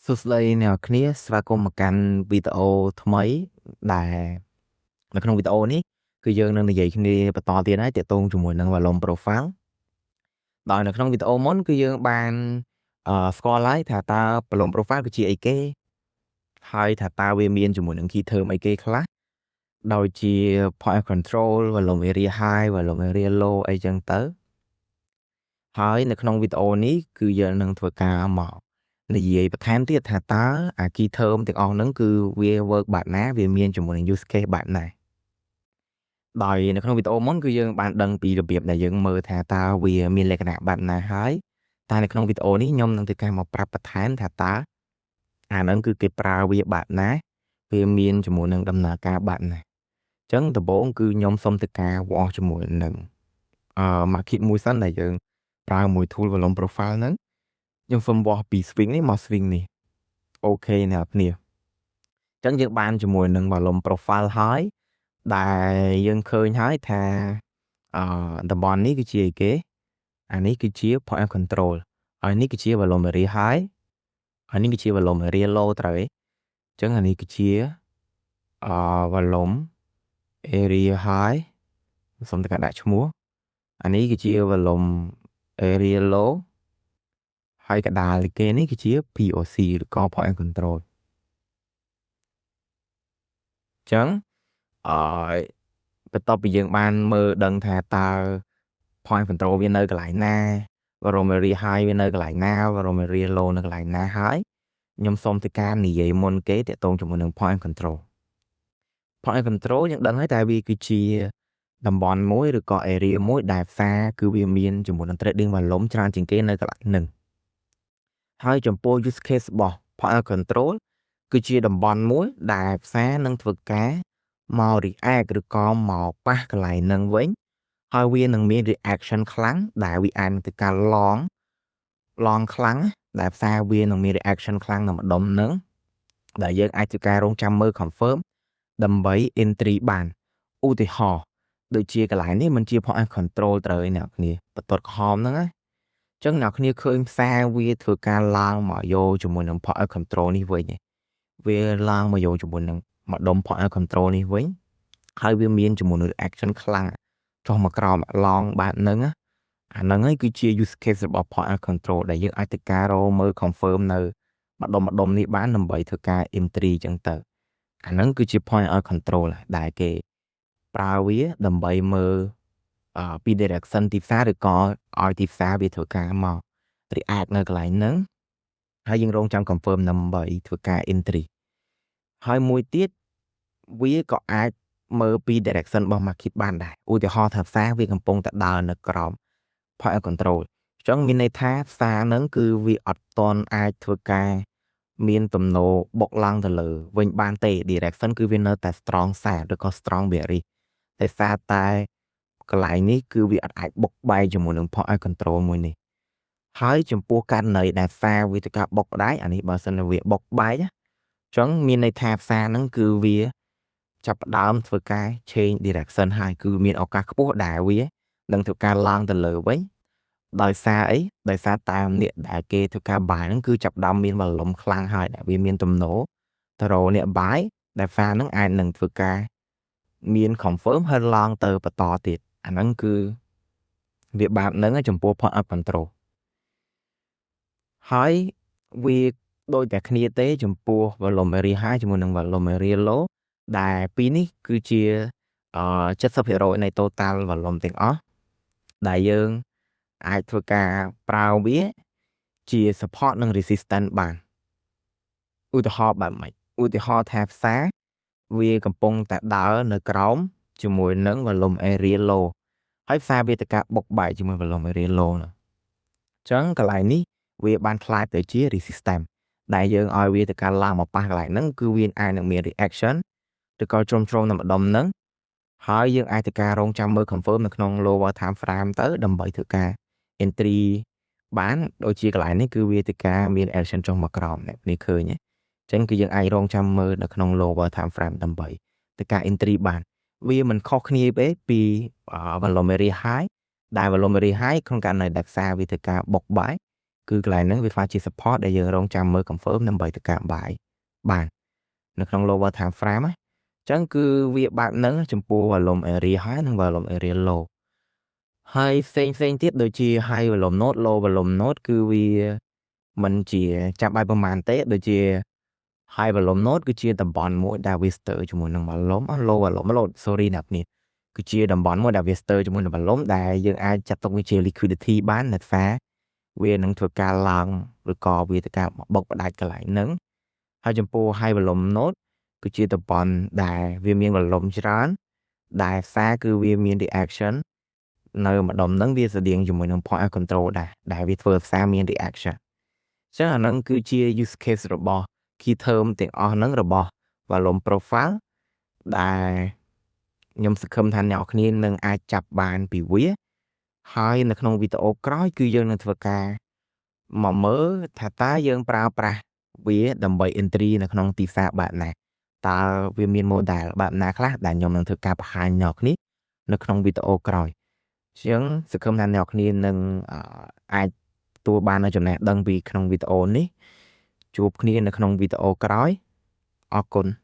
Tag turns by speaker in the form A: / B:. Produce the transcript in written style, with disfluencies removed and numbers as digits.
A: សួស្តីអ្នកនរគ្នាស្វាគមន៍មកកាន់វីដេអូថ្មីដែលនៅក្នុងវីដេអូនេះគឺយើងនឹងនិយាយគ្នាបន្តទៀតហើយទាក់ទងជាមួយនឹង volume profile ដោយនៅក្នុងវីដេអូមុនគឺយើងបានស្គាល់ហើយថាតើ volume profile គឺជាអីគេហើយថាតើវាមានជាមួយនឹង key term អីគេខ្លះដោយជា point of control, volume area high, volume area low អីចឹងទៅហើយនៅក្នុងវីដេអូនេះគឺយើងនឹងធ្វើការមកនិយាយបន្ថែមទៀតថាតើអា key term ទាំងអស់ហ្នឹងគឺវា work បែបណាវាមានជាមួយនឹង use case បែបណាដោយនៅក្នុងវីដេអូមុនគឺយើងបានដឹងពីរបៀបដែលយើងមើលថាតើវាមានលក្ខណៈបែបណាហើយតែនៅក្នុងវីដេអូនេះខ្ញុំនឹងធ្វើការមកប្រាប់បន្ថែមថាតើអាហ្នឹងគឺគេប្រើវាបែបណាវាមានជាមួយនឹងដំណើរការបែបណាអញ្ចឹងដំបូងគឺខ្ញុំសូមធ្វើការវាស់ជាមួយនឹងmarket មួយសិនដែលយើងប្រើមួយ tool volume profile ហ្នឹងខ្ញុំសូមវាស់ពី swing នេះមក swing នេះOK អ្នកនរគ្នាអញ្ចឹងយើងបានជាមួយនឹង volume profile ហើយដែលយើងឃើញហើយថាតំបន់នេះគឺជាអីគេអានេះគឺជា point of control ហើយនេះគឺជា volume area high ហើយនេះគឺជា volume area low ត្រូវទេអញ្ចឹងអានេះគឺជាvolume area high សូមតែដាក់ឈ្មោះអានេះគឺជា volume area low ហើយកដាលគេនេះគឺជា POC ឬក៏ point of control អញ្ចឹងអឺបន្ទាប់ពីយើងបានមើលដឹងថាតើ point control វានៅកន្លែងណា volume area high វានៅកន្លែងណា volume area low នៅកន្លែងណាហើយខ្ញុំសូមធ្វើការនិយាយមុនគេទាក់ទងជាមួយនឹង point control. Point control យើងដឹងហើយតែវាគឺជាតំបន់មួយឬក៏ area មួយដែលផ្សារគឺវាមានជាមួយនឹង trading volume ច្រើនជាងគេនៅកន្លែងហ្នឹងហើយចំពោះ use case របស់ point control គឺជាតំបន់មួយដែលផ្សារនឹងធ្វើការមក react ឬក៏មកប៉ះកន្លែងហ្នឹងវិញហើយវានឹងមាន reaction ខ្លាំងដែលវាអាចនឹងធ្វើការ long long ខ្លាំងដែលផ្សារវានឹងមាន reaction ខ្លាំងនៅម្ដុំហ្នឹងដែលយើងអាចធ្វើការរងចាំមើល confirm ដើម្បី entry បានឧទាហរណ៍ដូចជាកន្លែងនេះมันជា point control ត្រូវឯអ្នកគ្នាបន្ទាត់ក្រហមហ្នឹងណាចឹងអ្នកគ្នាឃើញផ្សារវាធ្វើការឡើងមកយកជាមួយនឹង point control នេះវិញវាឡើងមកយកជាមួយនឹងម្ដុំ point control នេះវិញហើយវាមានជាមួយនឹង reaction ខ្លាំងចុះមកក្រោមឡងបែបហ្នឹងណាអាហ្នឹងហើយគឺជា use case របស់ point control ដែលយើងអាចធ្វើការរកមើល confirm នៅម្ដុំម្ដុំនេះបានដើម្បីធ្វើការ entry ចឹងទៅអាហ្នឹងគឺជា point of control ដែលគេប្រើវាដើម្បីមើលពី direction ទីផ្សារឬក៏ឲ្យទីផ្សារវាធ្វើការមក react នៅកន្លែងហ្នឹងហើយយើងរងចាំ confirm ដើម្បីធ្វើការ entry ហើយមួយទៀតវាក៏អាចមើលពី direction របស់ market បានដែរឧទាហរណ៍ថាផ្សារវាកំពុងតែដើរនៅក្រោម point of control អញ្ចឹងមានន័យថាផ្សារហ្នឹងគឺវាអត់ទាន់អាចធ្វើការមានទំនោរបុកឡើងទៅលើវិញបានទេ direction គឺវានៅតែ strong sell ឬក៏ strong bearish ដោយសារតែកន្លែងនេះគឺវាអត់អាចបុកបែកជាមួយនឹង point of control មួយនេះហើយចំពោះករណីដែលផ្សារវាធ្វើការបុកដែរអានេះបើសិនជាវាបុកបែកអញ្ចឹងមានន័យថាផ្សារហ្នឹងគឺវាចាប់ផ្ដើមធ្វើការ change direction ហើយគឺមានឱកាសខ្ពស់ដែលវានឹងធ្វើការឡើងទៅលើវិញដោយសារអីដោយសារតាមអ្នកដែលគេធ្វើការ buy ហ្នឹងគឺចាប់ផ្ដើមមាន volume ខ្លាំងហើយដែលវាមានទំនោរទៅរកអ្នក buy ដែលផ្សារហ្នឹងអាចនឹងធ្វើការមាន confirm ហើយឡើងទៅបន្តទៀតអាហ្នឹងគឺវាបែបហ្នឹងចំពោះ point of control ហើយវាដូចតែគ្នាទេចំពោះ volume area high ជាមួយនឹង volume area low ដែលពីរនេះគឺជា70%នៃ total volume ទាំងអស់ដែលយើងអាចធ្វើការប្រើវាជា support និង resistance បានឧទាហរណ៍បែបម៉េចឧទាហរណ៍ថាផ្សារវាកំពុងតែដើរនៅក្រោមជាមួយនឹង volume area low ហើយផ្សារវាទៅការបុកបែកជាមួយ volume area low ហ្នឹងអញ្ចឹងកន្លែងនេះវាបានក្លាយទៅជា resistance ដែលយើងឲ្យវាទៅការឡើងមកប៉ះកន្លែងហ្នឹងគឺវាអាចនឹងមាន reaction ឬក៏ជ្រុំជ្រុំនៅម្ដុំហ្នឹងហើយយើងអាចធ្វើការរងចាំមើល confirm នៅក្នុង lower time frame ទៅដើម្បីធ្វើការ entry បានដូចជាកន្លែងនេះគឺវាធ្វើការមាន action ចុះមកក្រោមអ្នកនេះឃើញទេអញ្ចឹងគឺយើងអាចរងចាំមើលនៅក្នុង lower time frame ដើម្បីធ្វើការ entry បានវាមិនខុសគ្នាទេពី volume area high ដែល volume area high ក្នុងករណីដែលផ្សារវាធ្វើការបុកបែកគឺ គឺកន្លែងហ្នឹងវាក្លាយជា support ដែលយើងរងចាំមើល confirm ដើម្បីទៅការ buy បាននៅក្នុង lower time frame ណា។អញ្ចឹងគឺវាបែបហ្នឹងចំពោះ volume area high និង volume area low ហើយផ្សេងផ្សេងទៀតដូចជា high volume node, low volume node គឺវាមិនជាចាំបាច់ប្រហែលទេ។ដូចជា high volume node គឺជាតំបន់មួយដែលវាស្ទើរជាមួយនឹង volume low volume node, sorry អ្នកនេះគឺជាតំបន់មួយដែលវាស្ទើរជាមួយនឹង volume ដែលយើងអាចចាត់ទុកវាជា liquidity បាននៅផ្សារវានឹងធ្វើការឡើងឬក៏វាធ្វើការបុកផ្ដាច់កន្លែងហ្នឹងហើយចំពោះ high volume node គឺជាតំបន់ដែលវាមាន volume ច្រើនដែលផ្សារគឺវាមាន reaction នៅម្ដុំហ្នឹងវាស្តៀងជាមួយនឹង point of control ដែរដែលវាធ្វើផ្សារមាន reaction។ អញ្ចឹងអាហ្នឹងគឺជា use case របស់ key term ទាំងអស់ហ្នឹងរបស់ volume profile ដែលខ្ញុំសង្ឃឹមថាអ្នកនរគ្នានឹងអាចចាប់បានពីវា។ហើយនៅក្នុងវីដេអូក្រោយគឺយើងនឹងធ្វើការមកមើលថាតើយើងប្រើប្រាស់វាដើម្បី entry នៅក្នុងទីផ្សារបែបណាតើវាមាន model បែបណាខ្លះដែលខ្ញុំនឹងធ្វើការបង្ហាញអ្នកនរគ្នានៅក្នុងវីដេអូក្រោយអញ្ចឹងសង្ឃឹមថាអ្នកនរគ្នានឹងអាចទទួលបាននូវចំណេះដឹងពីក្នុងវីដេអូនេះ។ជួបគ្នានៅក្នុងវីដេអូក្រោយអរគុណ។